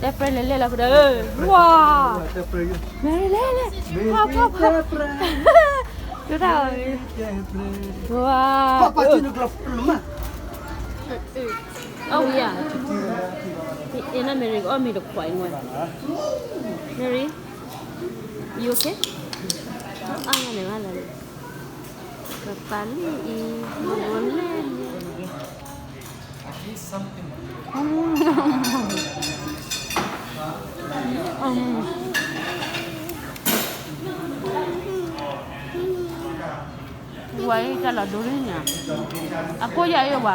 တဲပြဲလဲၤလဲၤလီၤကဒီး, ဝါ, တဲပြဲ, Mary လဲၤလဲၤ, ဖီဖီဖီ, ကတၢ်အီၤ, ဝါ, အီၣ်ဝံၤဧါ, အ့ န Mary ကအီၣ်မ့ၤတခွးအံၤဝဲ, Mary, you okay? အါန့ၣ်ဘၣ်လီၤ, ပပာ်လံအံၤ, ဘိဘိလဲၣ်န့ၣ် ဝဲတၢ်လီၤဒိလံန့ၣ်, အကိးယၤအံၤဝဲ,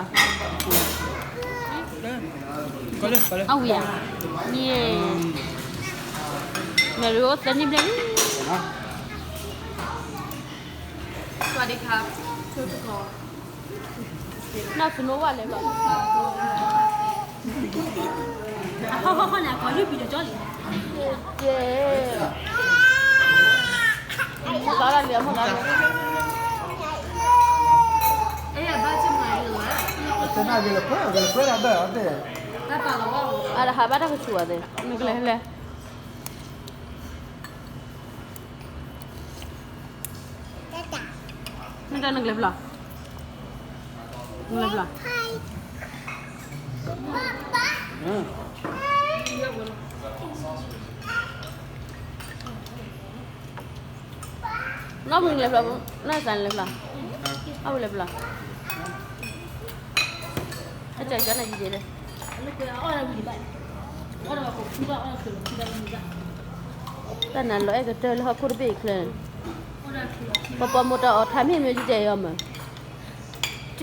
အဝံၤဧါ, ယဲ, မ့ၢ်ရ့အိၣ်သၢနံၣ်ဘျဲၣ်လံ. Sawasdee ka, နီၢ်စနိဝဲလဲၤဘျီ, ဟီၣ်ဟီၣ်န့ၣ် အကီၢ်ယုၢ်ပံၤတကီၢ်လံ, ကဲ, မ့ၢ်သးလၢလံၤအမ့ၢ်သးလၢ, အတၢ်ဂ့ၤလၢခွဲး အဂ့ၤလၢခွဲးဒၣ်ဘၣ်အီၤသ့ၣ်, အတဟးဘၣ်တၢ်ကဆူးအီၤသ့ၣ် နကလဲၤလဲၤ နတၢ်နကလဲၤဖျီ, နကလဲၤဖျီ, နီၢ်မုၢ်နကလဲၤဖျီ, နီၢ်သးနလဲၤဖျီ, အဝဲလဲၤဖျီ, အကၢ်ကၢ်နၤယံၤယံၤလၢ တၢ်နၤလီၤအဲၣ်ကတၢၢ်လၢဟီၣ်ခိၣ်တဘ့ၣ်အံၤချၢ, ပှၤပိာ်မိၢ်တၢ်အီၣ်ထါမ့ၢ်မ့ၢ်ကဲအီၤမး,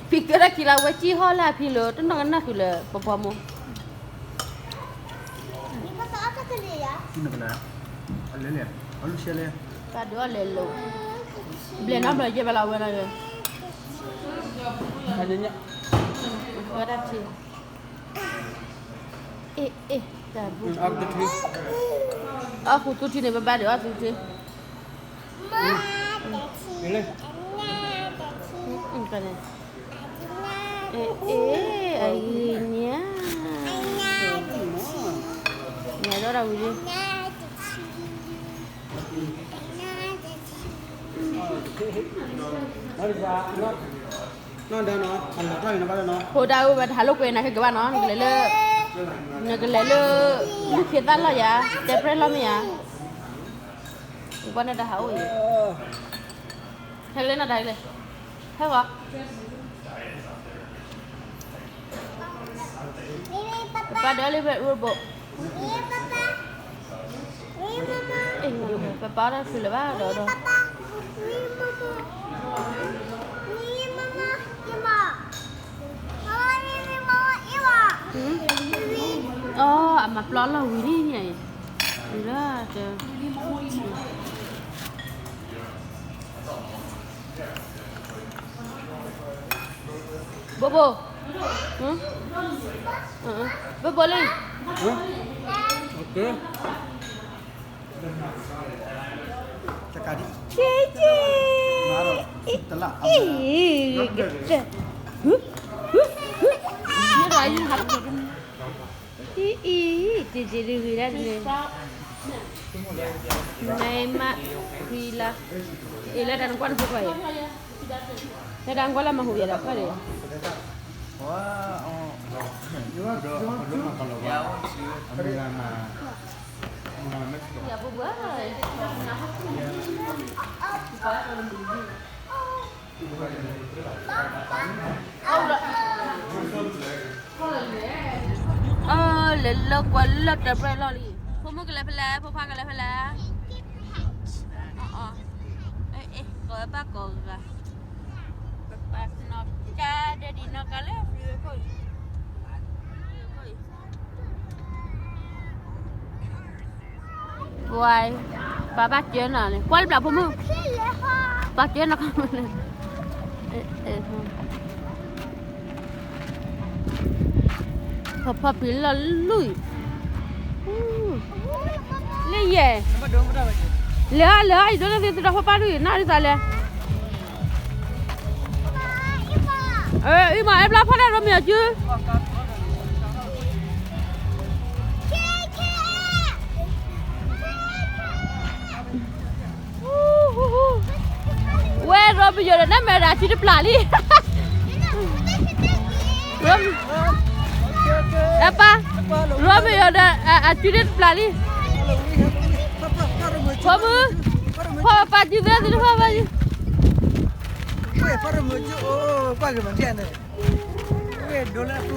ဖံကဲထီၣ်ခံလၢဝဲကံၣ်ဟီၣ်လၢအဖံလၢ တနီၢ်ကနၣ်ဃုာ်လၢပှၤပိာ်မိၢ်, နကလဲၤ, အလဲၤလဲၤ, အလူၤဆဲလဲၣ်, တၢ်ဒုးအီၣ်လဲၤလိာ်, ဘျဲၣ်နီတဘျီယဲၢ်ဘၣ်လီၤဝဲနီၤ, ဝဲဒၣ်ထံ အ့ၣ်အ့ၣ်, တၢ်ဘျုး, အီၣ်ဃုာ်သူထံန့ၣ် ပဘၣ်ဒုးအီၣ်သူထံ, အ့ၣ်အ့ၣ်, အဂ့ၤညါ, ညါဒီးတၢ်ဝံၤလံ ဖိဒါအိၣ်ဝဲတဟးလိာ်ကွဲနၤခဲကဘၣ်နီၤ, နကလဲၤလၢ, နကလဲၤလၢ, လူၢ်ခ့သၣ်လီၢ်ယၤ, တဲပြဲလီၢ်မ့ၢ်ယၤ, နကွၢ်န့ၣ်တဟးအိၣ်အံၤ, ဟဲလၢနတၢ်လဲၣ်, ဟဲဂီၤ ပပၢ်ဒီးလၢဖဲအူရဘိ, ပပၢ်တၢ်ဖုလၢၤဘၣ်ဒီးဒီး, အီ အမၤပျီလီၢ်ဝံၤလံန့ၣ်, ဝံၤလၢတၢ် ဘိဘိ, ဘိဘိလံ, ကဲကဲ, အံၤ တ့တ့တဂ့ၤဒၣ်န့ၣ်, နမး, ဖံလါ, အ့ၣ်လၢတၢ်နကွၢ်တဖိခွါအံၤ, လၢတၢ်နကွၢ်လၢမၤဟူးယဲၢ်တၢ်ခွါန့ၣ်, ယၤပှၤပှၤ အၢ လဲၤလၢကွၢ်လၢတၢ်ပြဲလီၢ်လံ, ဖိမုၣ်ကလဲၤဖဲလဲၣ်, ဖိခွါကလဲၤဖဲလဲၣ်, ကိးဘၣ်ကိးဂၤ, ပပာ်နီၢ်ကါဒဲဒံးနီၢ်ကါလၢ ပှၤ, ပှၤဘၣ်ကၢနီၤန့ၣ် ကွၢ်လၢဘျးဖိမုၣ်, ပှၤကၢနီၤ, ဖီဖီပံၤလီၤလူၢ်အံၤ, လၢယဲၢ်, လဲၤအီၤ လဲၤအီၤ ယဒိးန့ၢ်သုသဒီဖိပၢ်ဒုးအံၤ နၢ်ဒ်သိးလဲၣ်, အံၤမး အဲၣ်ဘျါဖီၣ်တၢ်ရိမ့ၤအစု ကဲကဲ ယိၤဒီးနမဲာ်ဒီးအစုတပျၢ်လံ, အပၢ်, ရိမ့ၤယိၤဒီးအစုတပျၢ်လံ, ဖိမုၣ်, ဖီပာ်စုသ့သုတဖၣ်ဘၣ်ယုၢ်, ပှဲၤဖီရမုၢ်ကၠိအိၣ်ပှၢ်ဂ့ၤမၤဒ်န့ၣ်, ဝဲၢ်ဒိလၢအဖ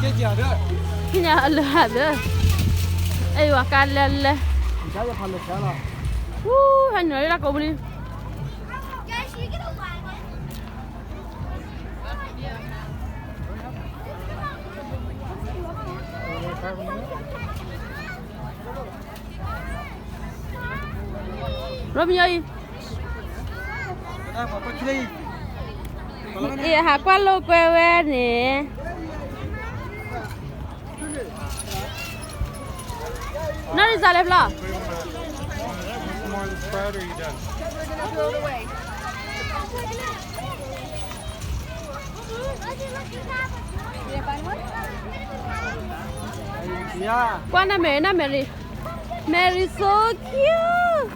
ျီၣ် ဟံးန့ၢ်အလၢဟးသၢ, အဲၣ်ယွၤကါလဲလဲ, ဟဲနုာ်လၢကိးပူၤလံ. ရိမ့ၤယိၤအံၤ, အံၤဟးကွၢ်လိာ်ကွဲဝဲန့ၣ်, နီၢ်ဒ်စးလဲၤဖျီၣ်. Yeah. ကွၢ်နမဲာ်, နမဲာ်ရံ, Mary so cute.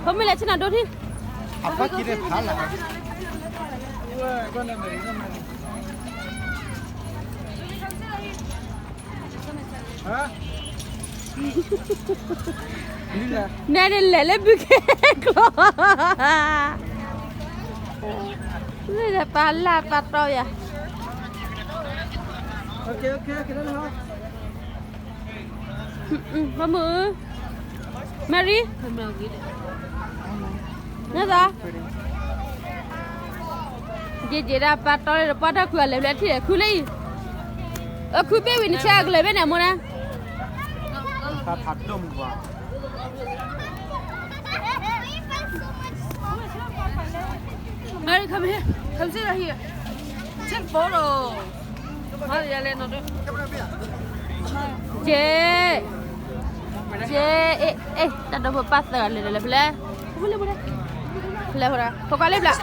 ဖိမုၣ်လဲၤဆ့ၣ်နီၤဒိထံၣ်, အဖီကံဒဖးလၢ်, နဲန့ၣ်လဲၤလၢဘုခ့ကျိ, လၢပာ်လၢ်ပာ်တီယၤ, ဖိမုၣ်, Mary, နသး, ယဲယဲဒၣ်ပာ်တီလၢပှၢ်ထီၣ်ခုအလဲၤဖျဲၣ်ထံၣ်ခုလၢအံၤ, အခုဘ့ၣ်ဝံၤနဆဲးကလဲၤဘ့ၣ်န့ၣ်အမိၢ်န့ၣ်, Mary, come here, come sit right here, take photo. ကဲ, ကဲ, အဲ, အဲ, တၢ်ဒီဖိပၢ်သၢဂၤလဲၤဒီးလဲၤဖဲလဲၣ်, ဖဲလဲၣ်, ဖိခွါလၢဖျါ,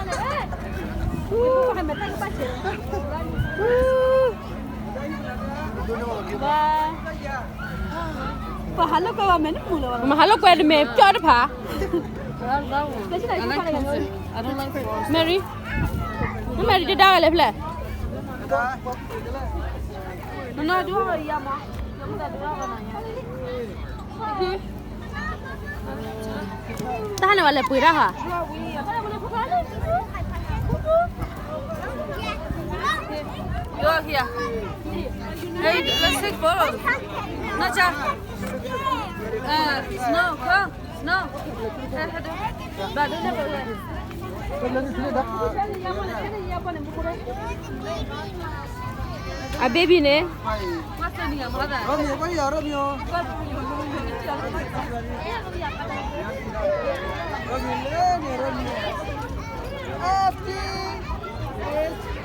ပှၤဟးလိာ်ကွဲဝဲမဲာ်နမူၤလီၤ, မၤဟးလိာ်ကွဲတမဲာ်ပျီတဖၣ်, Mary, မ့ၢ်မၤဒံးတဒါဝဲလဲၤဖဲလဲၣ်, တၢ်ဟးန့ၣ်ဝဲလဲၤပှ့ၤတၢ်ဟး, Hey, let's take photos. Nacha. Uh, Snow, come. Snow. Hey, hey, hey. A baby န့ၣ်, Romeo, Romeo. Romeo, Romeo. Happy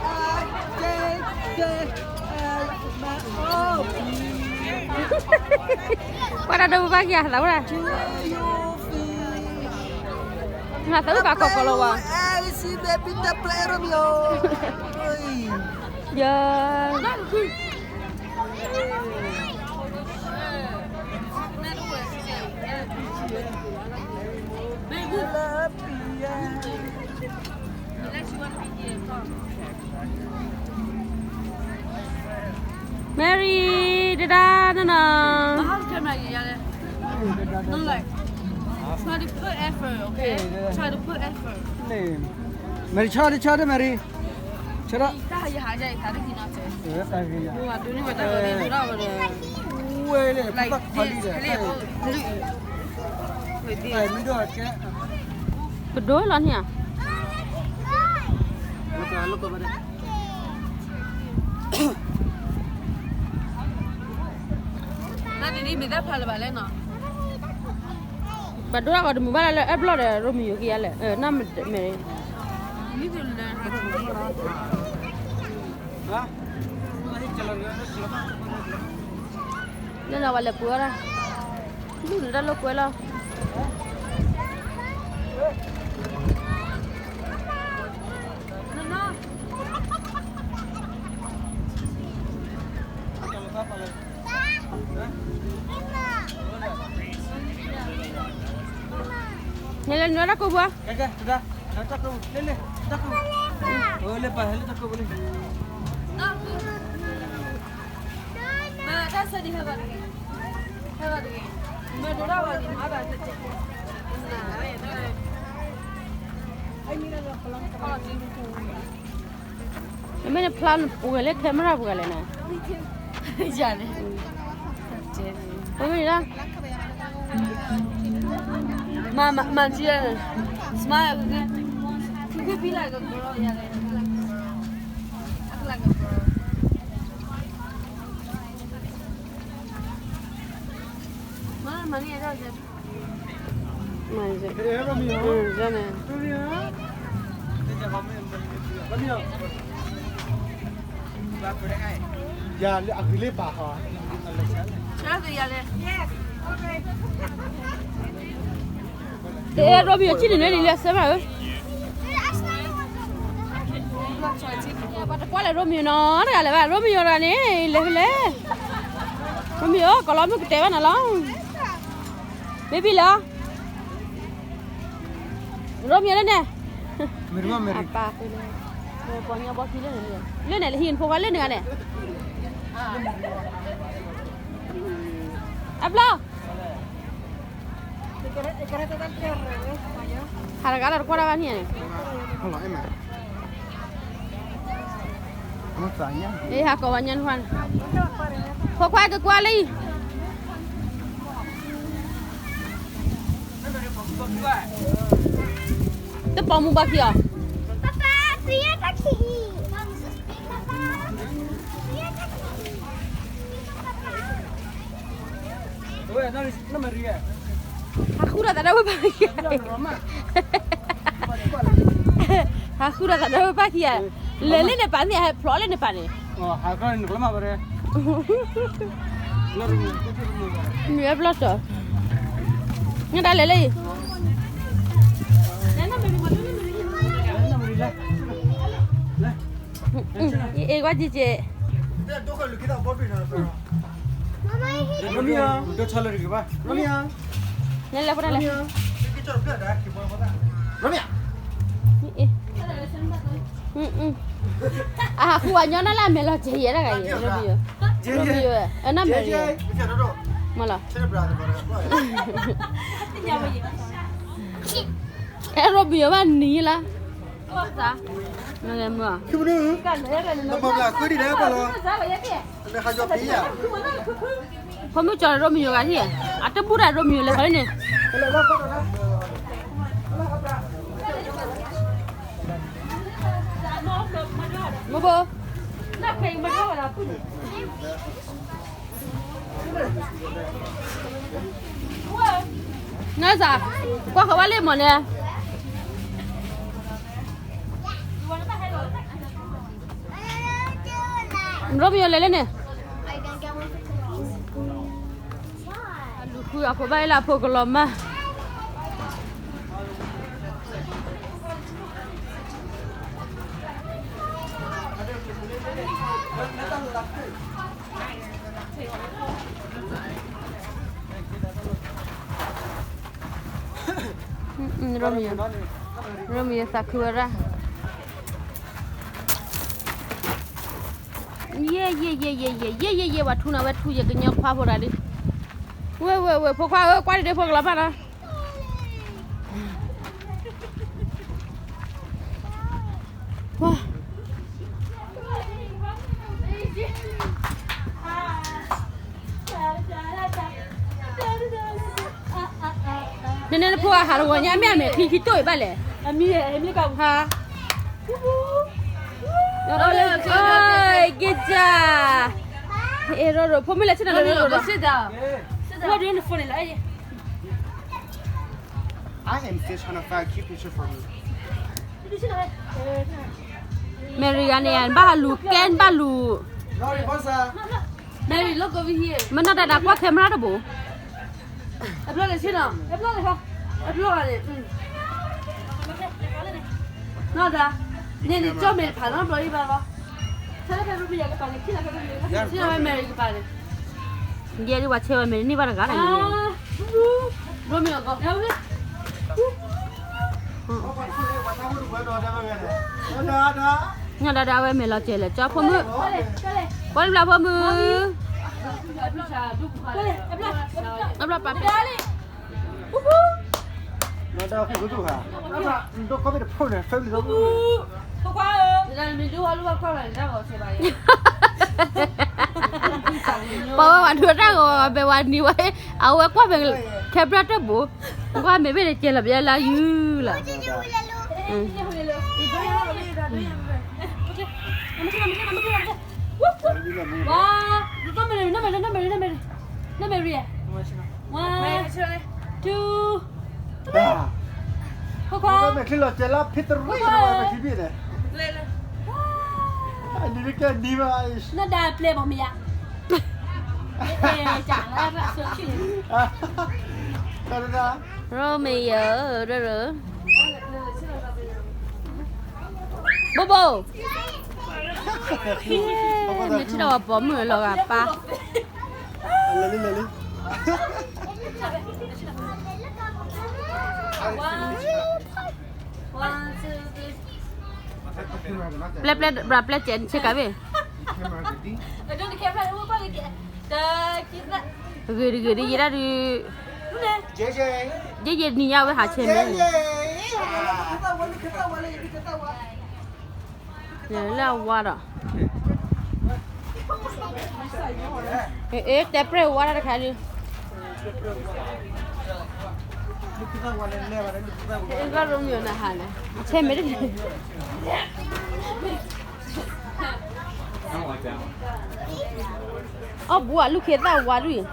birthday, J J, my baby. ပှၤတၢ်ဒိးပဘၣ်က့ၤသးဝဲဒၣ်, ငါသးဝဲဘၣ်ကီကီလီၤဝဲ, Happy birthday, Romeo. ယ Mary, တဒါနီၢ်နီၢ်. Try to put effort, okay? Try to put effort. Mary, try to, try to, Mary. ဆၢထၢၣ်, တၢ်ယဟးယဲအံၤသးတဟံးနီၤ, ဝဲလဲၣ်, ပကဖးလံဒီး, ပဒိၣ်လီၤန့ၣ်ဧါ, နမ့ၢ်တၢ်ဖးလၢၤဘၣ်လဲၣ်နီၤ. ပှၤဒိၣ်တၢ်ဂီၤတမုာ်ဘၣ်လၢ အဲၣ်ဘျီၣ်ဒီး ရိမံယိၤက့ၤယါလဲၣ်, နမဲာ်, လၢနဝဲလဲၤပှ့ၤအီၣ်တၢ်, ဒုၣ်နတၢ်လိာ်ကွဲလီၤ. နလဲၤနုာ်တၢ်ကိးပူၤ, မ့ၢ်နဖျါပှဲၤလၢ camera ပှဲၤလဲၣ်န့ၣ်, ယၤန့ၣ်, မ့ၢ်ဒၣ်, မၤ မၤ မၤ smile, မၤန့ၣ် ယၤန့ၣ်, ယၤလၢအဂ့ၤလၢဘၣ်ဟီ, တအဲၣ်ရိမံၤအီၤ ကံၣ်န့ၣ်န့ၣ် လၢဆၢဘၣ်ဧၢ, ပှၤတကွၢ်လၢရိမံၤအီၤနီတဂၤလၢၤဘၣ်, ရိမံၤအီၤတဂၤန့ၣ် လဲၤဖဲလဲၣ်, ရိမံၤအီၤ ကလီမုၢ်ကတဲဘၣ်နၤလီၤ, baby လီၤ. ရိမံၤအီၤလၢန့ၣ်, အပၢ်ဃုလၢ, ပှၤညီဘီခံလၢန့ၣ်, လၢန့ၣ် လၢဟံၣ်နဖိခွါလၢန့ၣ်ဂၤန့ၣ်, အဘျီ ဟးတဂၤလီၤတကွၢ်တၢ်ဘၣ်န့ၣ်န့ၣ်, ဟးကိးဝဲညါနခွါန့ၣ်, ဖိခွါကကွၢ်လံ, တပိာ်မူဘၣ်ခံအီၤ, ဟးဃုဒီးသးဒီဝဲၢ်ပၢ်ခံဂၤ, ဟးဃုဒီးသးဒီဝဲၢ်ပၢ်ခံဂၤ, လဲၤလၢန့ၣ်ပၢ်န့ၣ် ဟဲဖျိးလၢန့ၣ်ပၢ်န့ၣ်, မ့ၢ်ဝဲဘျီၣ်တီၤ, နဒၣ်လဲၤလၢအံၤ, ယအ့ၣ်ကွၢ်ကကဲး, နလဲၤဖိတၢ်လဲၤ, အဟးဃုအညီနုၢ်လၢအမဲာ်လီၤကဲၤယဲၢ်တဂၤအံၤ, ရိမံၤယိၤ, ရိမံၤယိၤ, အနီၢ်မဲာ်ရံၤ, မ့ၢ်လီၤ, အဲၣ်ရိမံၤယိၤဘၣ်နံၤလၢ, မ့ၢ်, ဖိမုၣ်ကၠီၤရိမံၤယိၤဂၤဟံၣ်, အတဘူၣ်တၢ်ရိမံၤယိၤလဲၤဃီန့ၣ်, မဘိ, နစး, ကွၢ်ဃီဝဲလၢမီၢ်န့ၣ်, ရိမံၤယိၤလဲၤလၢန့ၣ်, လူၤဃုအခိၣ်ဘၣ်အ့ၣ်လၢအဖိကလီၤမၢ် ရိမံၤယိၤသးခုဝဲဒၣ်, ယဲၢ်ယဲၢ်ယဲၢ်ယဲၢ်ယဲၢ်ယဲၢ်ယဲၢ်ယဲၢ် ပှၤထူနၤဝဲထူယကညီခွါဖိတဂၤလံ, ဝဲဝဲဝဲ ဖိခွါဧၢ ကွၢ်ဒံးဒံးဖိကလီၤမၢ်နီၤ, ကွၢ် နန့ၣ်နဖိအဟးတဂီၤညါ မ့ၢ်အမဲာ်ချံခံတိၢ်အံၤဘၣ်လဲၣ်, အမံၤမ့ၢ်ကဟါ, ဂ့ၤကၢ်, အဲၣ်ရိရိ ဖိမုၣ်လဲၤဆ့ၣ်နီၤလၢရိရိဒီး, ဝဲဒၣ်နဖိန့ၣ်လၢ I am still trying to find a cute picture for me. Mary ဂၤန့ၣ် ဘၣ်ဟးလူၤကဲ ဘၣ်လူၤ, Mary, look over here. မ့ၢ်နီၢ်တၢ်ဒၣ်ကွၢ် camera တဘိ, အဘျီန့ၣ်ဆ့ၣ်နီၤ, အဘျီန့ၣ်, အဘျီန့ၣ်, နီၢ်ဒၣ်, န့ၣ်န့ၣ်ကၠီမဲာ်တဖးနီတဘျီအံၤဘၣ်လီၤ. ဆဲလၢဖဲရိမ့ၤယၤကပၤန့ၣ် ခံလၢဖဲရိမ့ၤ ဆဲလၢဝဲမဲာ်ရံကပၤန့ၣ်, ယဲဒ်ပှၤဆဲဝဲမဲာ်န့ၣ် န့ၢ်ဘၣ်တဂၤန့ၣ်, ရိမ့ၤအဂီၢ်, နီၢ်ဒၣ်ဒၣ်ဝဲမဲာ်လီၤစဲးလဲၣ် ကၠီဖိမုၣ်, ပှၤတဘျီဖိမုၣ်, အဘျီပာ်ဖဲ ပဝဲဝဲဒိတၢ်ဂီၤဝဲဘဲဝဲနံၤဝဲ, အဝဲကွၢ်မဲာ် camera တဘိ, ကွၢ်မဲာ်ဘ့ၣ်န့ၣ် ကဲလီၤဘျဲလၢယုလီၤ. ဝါ, နီၢ်မဲာ်ရံ, နီၢ်မဲာ်ရံ, နီၢ်မဲာ်ရံ, နီၢ်မဲာ်ရံ, one, two, ခွါခွါ, မဲာ်ချံလီၤစဲးလၢဖံတရံးဝဲမဲာ်ချံဘ့ၣ်န့ၣ်, နံၤကဲနံၤဘၣ်, နဒၣ်ပျဲၢ်ဘၣ်မ့ၢ်ယါ, ရိမ့ၤယၤဧၢ, ရိရၢ, ဘိဘိ, မ့ၢ်ထံၣ်ဒီးပှၤပိာ်မုၣ်လီၤဂာ်ပၢ်, ပျဲပျဲ ဘျးပျဲစဲးဆ့ကၤဘ့ၣ်, ဂ့ၤတဂ့ၤဒ်ယဲဒၣ်ဒုး, ယဲယဲနံၤညါဝဲဟးဆဲးမ့ၢ် လၢအဝါဒီး, အ့ တဲပြဲၢ်ဝါဒၣ်တခါဒုး, ဘၣ်ရိမ့ၤနဟးန့ၣ် အဆဲးမ့ၢ်တန့ၣ်, အီၣ်ဘူးအလူၢ်ခ့သၣ်ဝါဒုးအံၤ,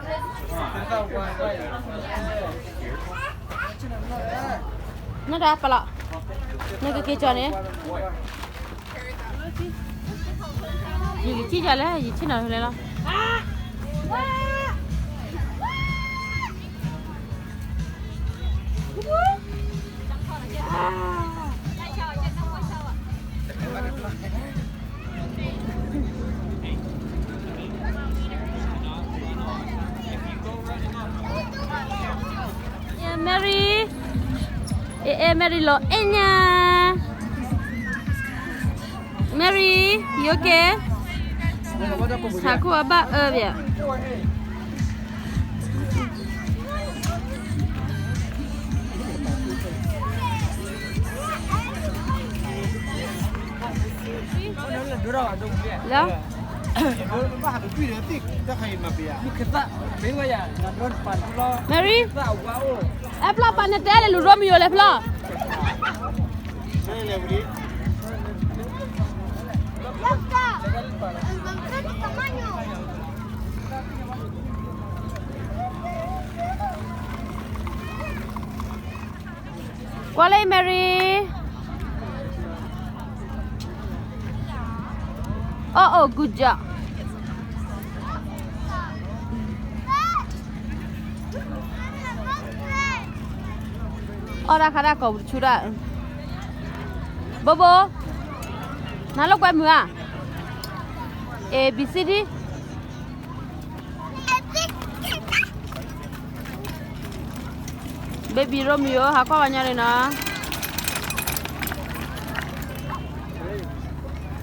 နဒၣ်ပလီၤ, နကက့ၤကီၤန့ၣ် ယကထံၣ်ယၤလဲၣ်, ယထံၣ်နီၤလဲၣ်လီၤ. Yeah, Mary. Eh, eh, Mary လီၤအဲၣ်ညါ. Mary, you okay? ဆါခိၣ်အဘၣ်အၢဘၣ်. လီၤ. Mary, eh, ဖျီၣ်ပာ်နတဲလဲၣ် လူၤရိမံယိၤလဲၣ်ဖျီၣ်. Kuala Mary. Oh, oh, good job. အီၣ်ဒၣ်ခါဒၣ်ကိးပူၤတဆူဒၣ်. ဘိဘိ, နၤလၢကွဲမုာ်ဧါ. A B C D. Baby Romeo ဟးကွၢ်ဝဲညီန့ၣ်နီၤ.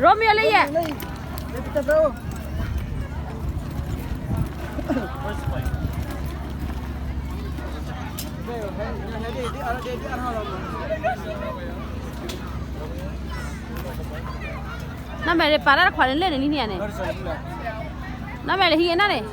Romeo လၢယဲၢ်. နီၢ်မဲာ်ရံ ပာ်တၢ်တခွးန့ၣ် လဲၣ်န့ၣ်လံန့ၣ်. နီၢ်မဲာ်ရံ ဟံးအနၢ်န့ၣ်.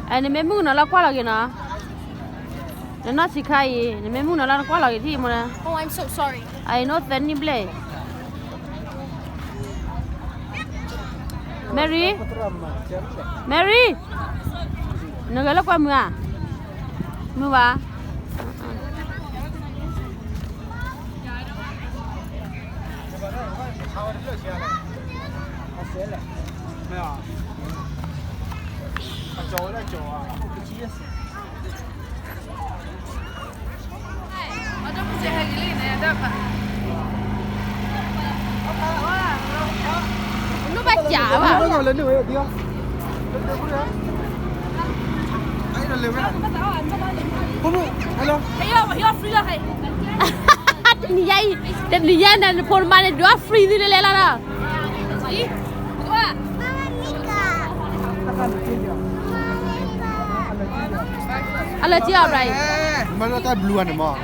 အဲ နမ့ၢ်မုၣ်ကနီၤလၢကွၢ်လီၤက့ၤနီၤ. နနီၢ်ဆံးခါအံၤ နမ့ၢ်မုၣ်ကနီၤလၢနကွၢ်လီၤက့ၤထံၣ်မ့ၢ်နီၤ. Oh, I'm so sorry. I know သၢနံၣ်ဘျဲၣ်. Mary, Mary, နဂဲၤလၢကွဲမုာ်ဧါ. မုာ်ဘၣ်. အစဲလဲၣ်. နဘၣ်ကးဘၣ်. တနံၤညါအံၤ, တနံၤညါန့ၣ် နဖိနမါန့ၣ် ဒုးအီၣ် free သုတလဲလီၤလီၤ. အလၢာ်ကံအီၤ Brian. မ့ၢ်လၢတၢ်ဘျုးအီၤန့ၣ်မး.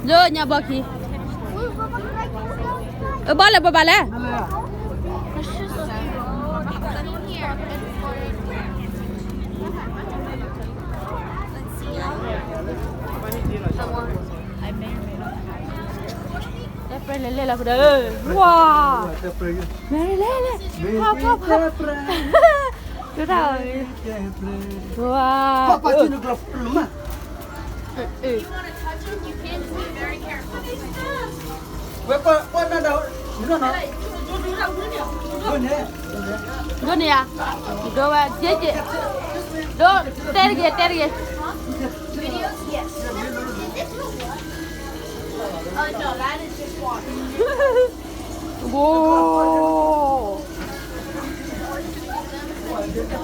လၢညါဘီခံ, အဘီလဲၣ်ပဘၣ်လဲၣ်. တၢ်ပြဲလဲၤလဲၤလီၤဖဒၢ, ဝါ, Mary လဲၤလဲၤ, ဖီဖီဖီ, ဒိၣ်တၢ်အီၤ, ဝါ, ဝဲပှၤနၤဒၣ်, ဒိၣ်န့ၢ်ဧါ, ဒိၣ်ဝဲ, က့က့, ဒိၣ်, တဲတဂ့ၤ တဲတဂ့ၤ. Videos? Yes. Uh, no, that is just water. ဝိ, တၢ်ဝ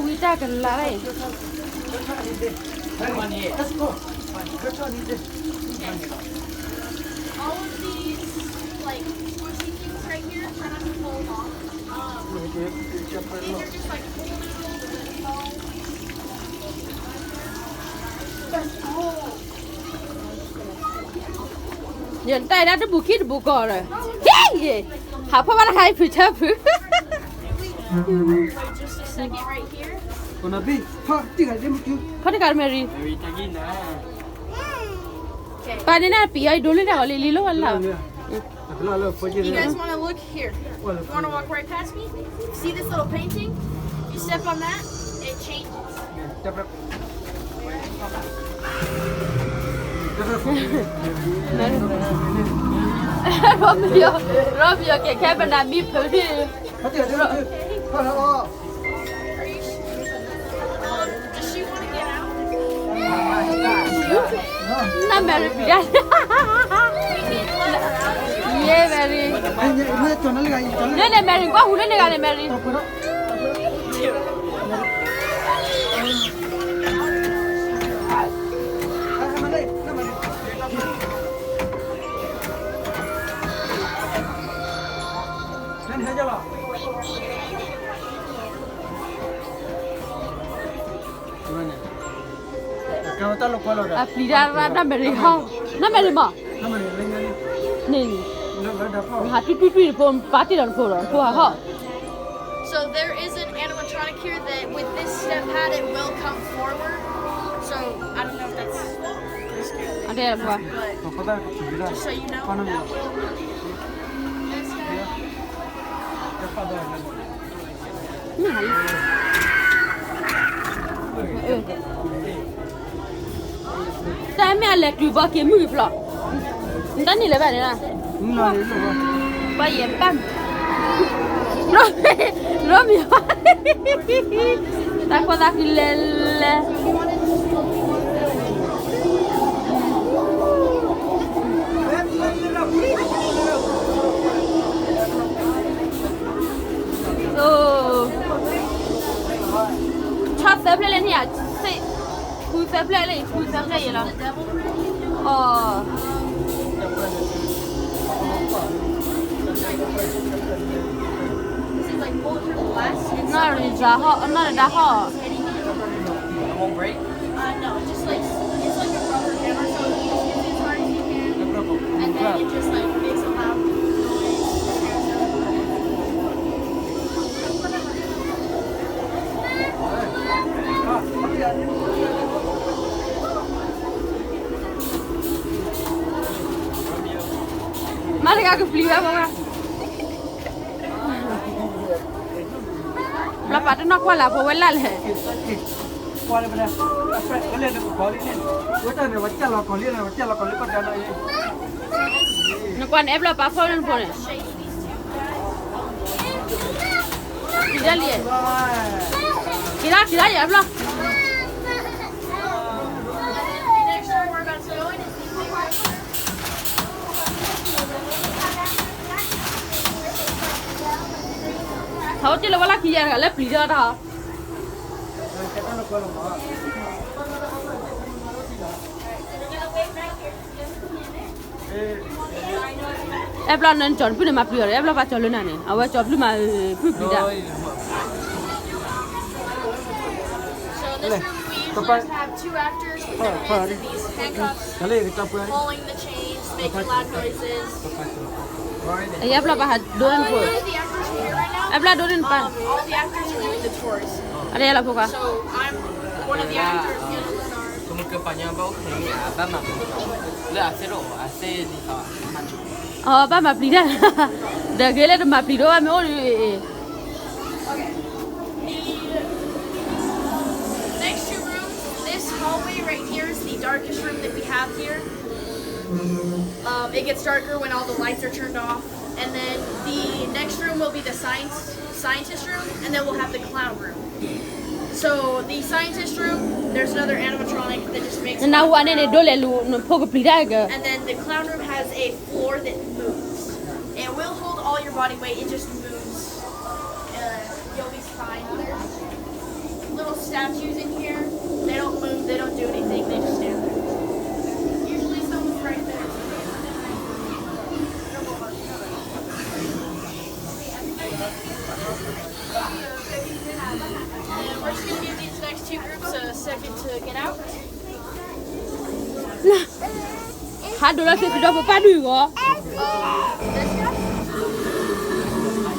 ံတၢ်ကလၤလၢအံၤ. All of these, like, squishy things right here, try not to pull them off. Um, these are just, like, holding on to the phone. ယတၢ်အံၤဒၣ်တဘူးခံတဘူးကီးဒီး, ဟ့ၣ်, ဟးဖီၣ်ဘၣ်တခါအံၤဖုးဆၢဖုး. Wait just a second right here. ဖီၣ်တခါ Mary. ပာ်န့ၢ်နၢ်ပံၤအီၤ ယဒိလၢတၢ်ဂီၤလံ လံလိၣ်ဝဲလၢ်. You guys wanna look? Here. You wanna walk right past me? See this little painting? You step on that, it changes. Romeo, Romeo ကဲခဲပနၤမံဖုးန့ၣ်. Not Mary, yeah, Mary. န့ၣ်န့ၣ် Mary ကွၢ်ဟူလၢန့ၣ်ဂၤန့ၣ် Mary. အပျံၤတၢ်ရၣ် နၢ်မဲာ်ရံၤဟီ, နၢ်မဲာ်ရံၤမး, န့ၣ်, ဟးတွံၢ်တွံၢ်တွံၢ်တဖိ ပာ်တ့ၢ်ဒီးတဖိဒီး ဖိဟးဟီၣ်. So there is an animatronic here that with this step pad it will come forward. So I don't know if that's, but just so you know, that will. တၢ်မ့ၢ်အလဲၤတုၤဘီက့ၤမုၢ်ကဖျိး, နတၢ်န့ၣ်လၢၤဘၣ်န့ၣ်, ပှၤယဲၢ်ပၢ်, ရိမ့ၤ, ရိမ့ၤ, တၢ်ကီသးကလဲၤလဲၤ. ဆီသၢဖျၢၣ်လၢန့ၣ်ဧါ, ဃုသၢဖျၢၣ်လၢ ဃုသၢဖျၢၣ်ယဲလီၤ, အီ, နီၢ်ရံၤဟီၣ်, နီၢ်ရံၤဒါဟီၣ်. Uh, no, it's just like, it's like a rubber hammer, so you just hit it as hard as you can, and then it just like makes a loud noise that scares everyone. မၤတဂၤကပျံၤဝဲမး, ဘျီ ပှၤတနီၢ်ကွၢ်လၢဖိဝဲလၢ်လဲၣ်. နကွၢ်န့ၣ် အဲၣ်ဘျီပာ်ဖီၣ်လၢနဖိန့ၣ်, က့ၤဒၣ်လံ, က့ၤဒၣ် က့ၤဒၣ်ယဲၢ်ဘျီ. ဟးအိၣ်က့ၤလၢဝဲလၢခံယဲၢ်တဂၤလၢပျံၤထီၣ်တၢ်ဟီ. အဲၣ်ဘျီနကၠီၤတဖုန့ၣ်မၤပျံၤအီၤဒီး အဲၣ်ဘျီပှၤကၠီၤလၢနၤန့ၣ် အဝဲကၠီၤပျံၤမၤ ဖုပျံၤတၢ်. So this room we usually just have two actors with their hands in these handcuffs, pulling the chains, making loud noises. အဲၣ်ဘျီပှၤဟးဒိၣ်န့ၢ်နဖိ, အဲၣ်ဘျီဒိၣ်န့ၢ်နပၢ်, all the actors are doing the tours. အဒဲလီၤဖိခွါ, so I'm one of the actors. အဘၣ်မၤပျံၤတၢ်, ဒီးဂ့ၤလၢတမၤပျံၤဒိၣ်ဘၣ်မ့ၢ်အိၣ်န့ၣ်. Next two rooms, this hallway right here is the darkest room that we have here. Um, it gets darker when all the lights are turned off. And then the next room will be the science scientist room, and then we'll have the clown room. So the scientist room, there's another animatronic that just makes နနၢ်ဟူအါန့ၢ်န့ၣ် ဒိၣ်လဲၣ်လူၤ နဖိကပျံၤတၢ်က, and then the clown room has a floor that moves. It will hold all your body weight, it just moves. Uh, you'll be fine. There's little statues in here. They don't move, they don't do anything, they just stand there. Usually someone's right there. And we're just gonna give these next two groups a second to get out. ဟးဒိးလၢသ့ၣ်ဖံးဒီးပပၢ်ဒုးဂီၤ.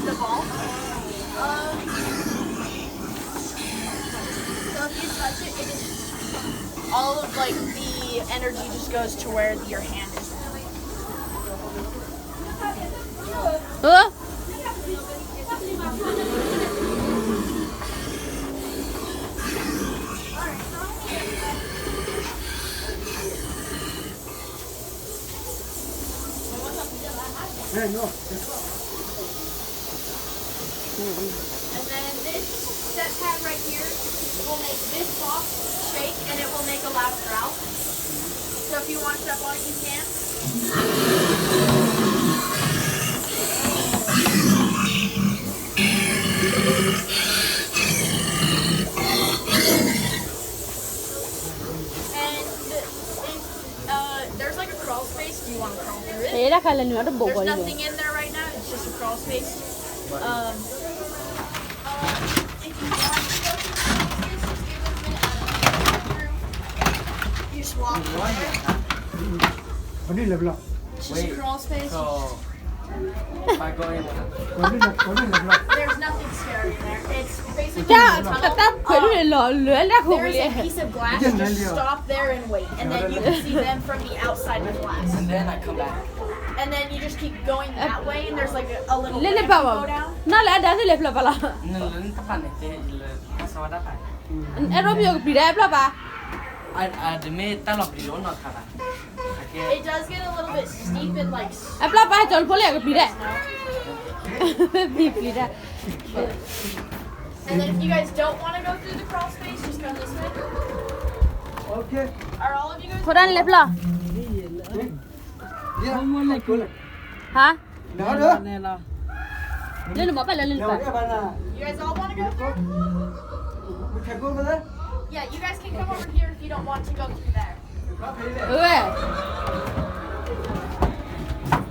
The ball. Um, so if you touch it, it just, all of, like, the energy just goes to where your hand is. เฮ้ย no. And then this step pad right here will make this box shake and it will make a loud growl. So if you want to step on it, you can. And if, uh, there's like a crawl space. Do you want to crawl through it? အဲဒါခါလဲၣ်နုာ်အီၤတဘိးဘိးလံ. There's nothing in there right now. It's just a crawl space. Um, uh, if you want to go through the crawl space, just give it a minute. You just walk in there. It's just a crawl space. There's nothing scary in there. It's basically a tunnel. တၢ်ခွဲးဒိၣ်န့ၣ်လီၤလၢလၢ်ခိၣ်လံ. There's a piece of glass. You just stop there and wait, and then you can see them from the outside of the glass. And then I come back. And then you just keep going that way, and there's like a, a little ramp you go down. နလဲၤအဒၣ်သ့ၣ်လဲၤဖျၢၣ်ပာ်လီၤ. အဲၣ်ရိမံယိၤကပျံၤဒၣ်အဲၣ်ဘျီပၢ်. အမ့ၢ်တၢ်လီၤပျံၤလီၤနီၢ်ခါဘၣ်. It does get a little bit steep and like အဲၣ်ဘျီပၢ် ကၠီၤဖိလၢကပျံၤဒၣ်, ပျံၤပျံၤဒၣ်. And then if you guys don't want to go through the crawl space, just come this way. Okay. Are all of you guys ဖိဒၣ်လဲၤဖျၢၣ်. ဟါ, လၢနမၤပၢ်လၢလၢနပၢ်. You guys all want to go through? We can go over there? Yeah, you guys can come over here if you don't want to go through there. ဝဲ,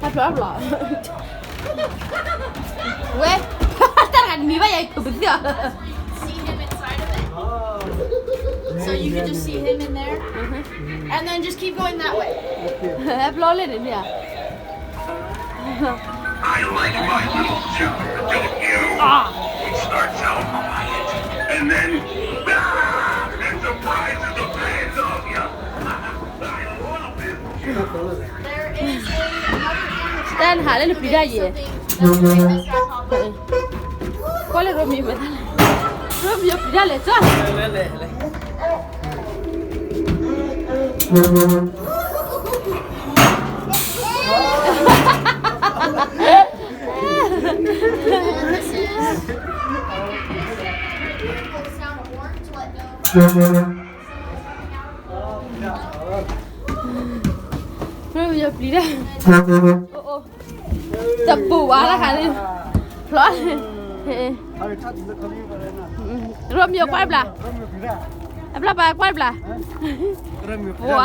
တၢ်ဖျိးဖျိး, ဝဲ, တၢ်တဂၤတမံၤဘၣ်ယၤ ပသံၣ်အီၤ. See him inside of it? So you can just see him in there. And then just keep going that way. ဟဲဖျိးလဲၣ်န့ၣ်မ့ၢ်ဧါ. I like my little children, don't you? It starts out quiet, and then, ah, it surprises the fans of you. I love it. There is a, another animatronic who did something that would make this guy pop up. ကွၢ်လၢရိမံၤမ့ၢ်တၢ်လဲၣ်. မ့ၢ်ပျံၤတၢ်လဲၤကၠီ မ့ၢ်ပျံၤတၢ် တပူၤဘၣ်လၢခါန့ၣ် ဖျီန့ၣ် ရိမံၤကွၢ်တဘျီ အဘျီပၢ်ကွၢ်တဘျီ ဝါ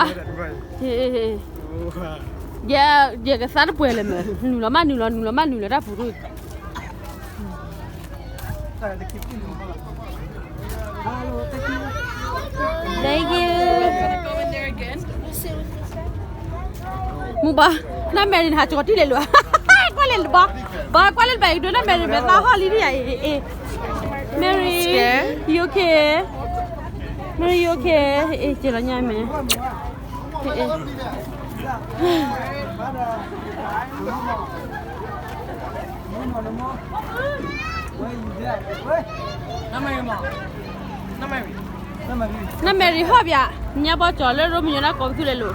ယကသါတပှဲၤလဲၣ်မ့ၢ် နုာ်လီၤမးနုာ်လီၤ နုာ်လီၤမးနုာ်လီၤ တၢ်ပူၤဒိၣ် Thank you. မုၢ်ဘီ နမဲာ်ရံၤနဟးကၠီၤတံၢ်လဲၤလိာ် ကွၢ်လဲၤလၢဘီ ဘီကွၢ်လၢဘီဒိနမဲာ်ရံၤမဲာ်သၣ်ဟီၣ်လံဒ်ယၤအံၤ အ့ Mary you okay Mary you okay အ့ က့ၤလီၤညါမဲာ် နမဲာ်ရံၤဟီၣ်ဘၣ် ညါဘီကၠီၤလၢ ရိမံၤညါနီၢ်ကီၢ်ပသူလဲၤလိာ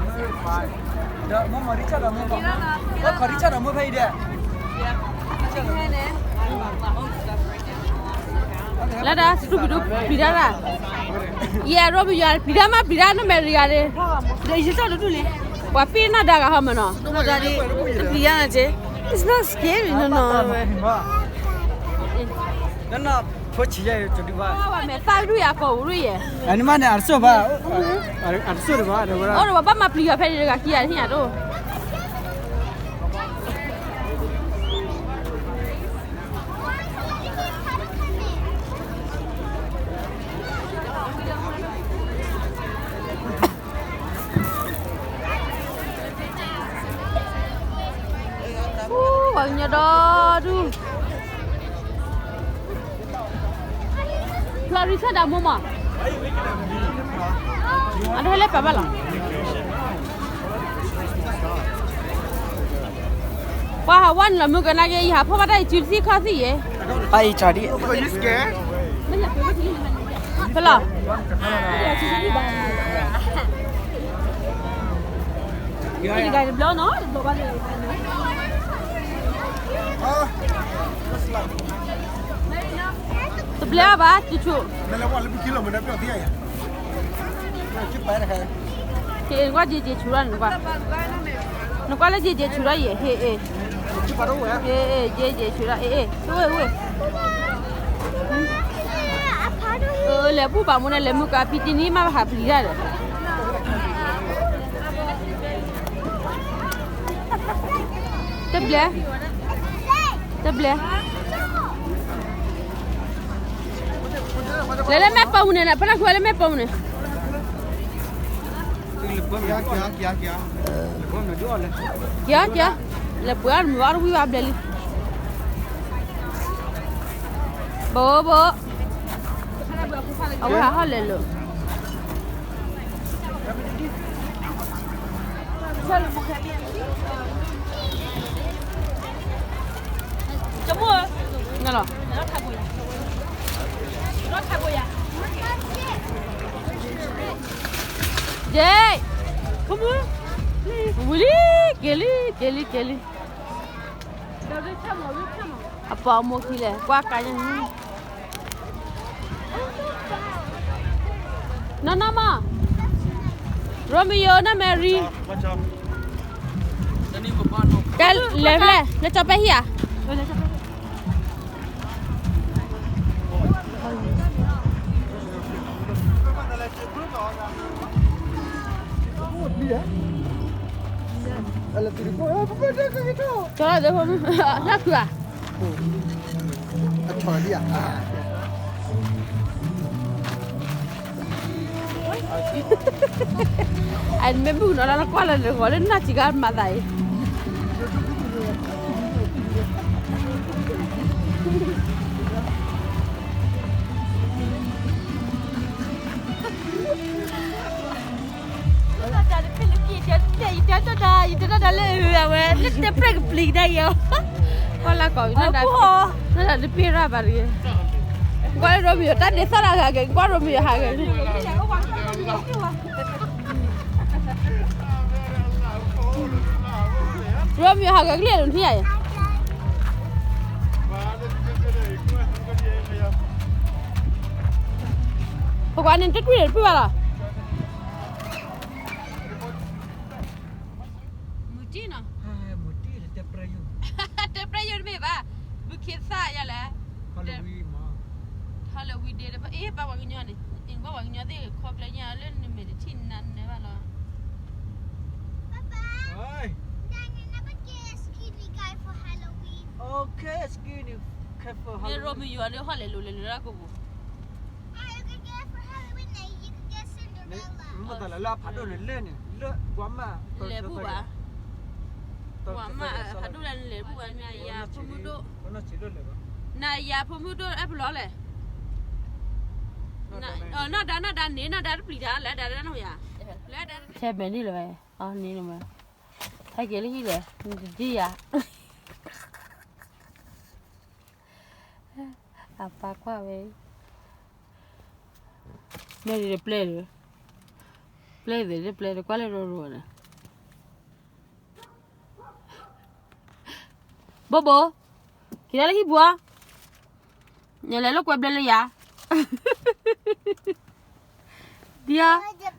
် လၢဒၣ်စတူၢ်ပံၤဒိၣ်ပျံၤတၢ်ရၣ် ယဲရိမံၤယွၤပျံၤတၢ်မးပျံၤတၢ်နမဲာ်ရံၤဂၤန့ၣ် ပှၤပ့ၣ်နီၢ်ဒါဂၤဟီမးနီၤ တပျံၤတၢ်န့ၣ်က့ It's not scary နီၤနီၤ ဖိဆံးယဲၢ်ကဒုဘၣ် မဲာ်သၣ်ဒုယၤကီၢ်ပူၤဒုယဲၢ် အန့ၣ်မးန့ၣ် အတစိၢ်ဘၣ် အတစိၢ်တဘၣ် အိၣ်ဒီးပှၤဘၣ်မၤပျံၤယွၤဖဲန့ၣ်တဂၤခံဂၤတဟ့ၣ်ယၤဒိၣ် ပှၤကညီဒီဒူၣ် ဖျီရံဆၢၣ်ဒၣ်မိၢ်မး အတဟဲလၢပာ်ဘၣ်လီၤ ပှၤဟးဝဲနုာ်လီၤမုၢ်ကနၣ်က့ ယဟးဖီၣ်ဘၣ်တၢ်အံၤစုတသံၣ်ခီၣ်သံၣ်ယဲၢ် ဖဲလီၤ တဘျဲဘၣ် ကဆူၣ် နကွၢ်ယဲၢ်ယဲၢ်ဆူၣ်ထီၣ်န့ၣ် နကွၢ်လၢယဲၢ်ယဲၢ်ဆူၣ်ထီၣ်ယဲၢ် ဟ့ၣ် ဟ့ၣ် ယဲၢ်ယဲၢ်ဆူၣ်ထီၣ် ဟ့ၣ် ဟ့ၣ် ဝ့ၢ် ဝ့ၢ် လဲၤဘူၣ်ဘၣ်မူန့ၣ် လဲၤမုၢ်ကါ ပံတနံၤမး ပဟးပျံၤတၢ်ဒီး တဘျဲ တဘျဲ လဲၤလၢမဲာ်ပိာ်မုၣ်န့ၣ် ပနၢ်ခွဲလၢမဲာ်ပိာ်မုၣ်န့ၣ် က့ၤ က့ၤ လဲၤပှ့ၤအီၣ်မုၢ်အီၣ်တဝံၣ်ဘၣ်ဘျဲၣ်လံ ဘိ ဘိ အဝဲဟးဟီၣ်လဲၤလိာ် နလီၤ ယဲၢ် ဝံၤလံ က့ၤလံ က့ၤလံ က့ၤလံ အပှၤမိၢ်ခံလဲၣ် ကွၢ်ကါညါ နီၢ်နီၢ်မး Romeo နီၢ် Mary ကဲ လဲၤဖျဲၣ် လဲၤကၠီၤပဲဟံၣ်ဧါ ကၠီၤလီၤ လၢခုၣ်ဧါ အထီၣ်လံဧါ အမ့ၢ်မုၣ်ကနီၤလၢနကွၢ်လၢနဂီၤလၢနၢ်စံးကါမၤသးအံၤ ယတဲတၢ်ဒၣ် ယတဲတၢ်ဒၣ်လၢအဝဲ လၢတဲပြဲၢ်ကပျံၤကဒါယဲၢ် ကွၢ်လၢကီး နတၢ်တပ့ၢ်ရၣ်ဘၣ်တဂ့ၤ ကွၢ်ရိမံၤယိၤ တၢ်ဒ်သိးတၢ်ဂၤက့ၤ ကွၢ်ရိမံၤယိၤဟးဂဲၤ ရိမံၤယိၤဟးဂဲၤကလံၢ်လၢနထံၣ်ယၤအံၤ ပကွၢ်န့ၣ်တကွံာ်တပုၢ်ဘၣ်လီၤ. မုၢ်တံၢ်နီၤ, တဲပြဲယိာ်တမ့ၢ်ဘၣ်, ဘုခ့သၣ်ယၤလဲၣ်, Halloween ဒ့တဖၣ် အ့ ဘၣ်ပှၤကညီန့ၣ်, ဘၣ်ပှၤကညီသ့ၣ်ခီကျဲညါလၢနမဲာ်တထံၣ်နၤနၢၤဘၣ်လီၤ. Okay, skinny, careful. မ့ၢ်ရိမံၤယိၤန့ၣ် ဟီၣ်လဲၤလိၤလဲၤလိၤလၢကိာ်ပူၤ မ့ၢ်သးလၢလၢအဖးဒိၣ်န့ၣ်လဲၣ်န့ၣ် လၢပှၤမၢ်လဲၤဘူၣ်ဘၣ်, ပှၤမၢ်ဖးဒိၣ်လဲၣ်န့ၣ်လဲၤဘူၣ်ဘၣ် နၤယၤဖိမုၣ်ဒိၣ်, နၤယၤဖိမုၣ်ဒိၣ်အဲၣ်ပလီၢ်လဲၣ်, နီၢ်ဒါ နီၢ်ဒါန့ၣ် နီၢ်ဒါတပျံၤတၢ်လဲၣ် ဒါတၢ်နၢ်ဟူယၤ, ထဲမဲာ်န့ၣ်လၢၤဝဲ, အန့ၣ်လၢၤဝဲ, ဟဲက့ၤလၢဟံၣ်လဲၣ် နတဒ်ယၤ အပၢ်ကွၢ်ဝဲ, မ့ၢ်ဒ်ပျဲၢ်ဒီး, ပျဲၢ်သ့ၣ်ဒ်ပျဲၢ်ဒီး ကွၢ်လၢရိရိၤန့ၣ်, ဘိဘိ, က့ၤဒၣ်လၢဟံၣ်ပူၤ, ယလဲၤလိာ်ကွဲဘျဲလၢယၤ, ဒ်အ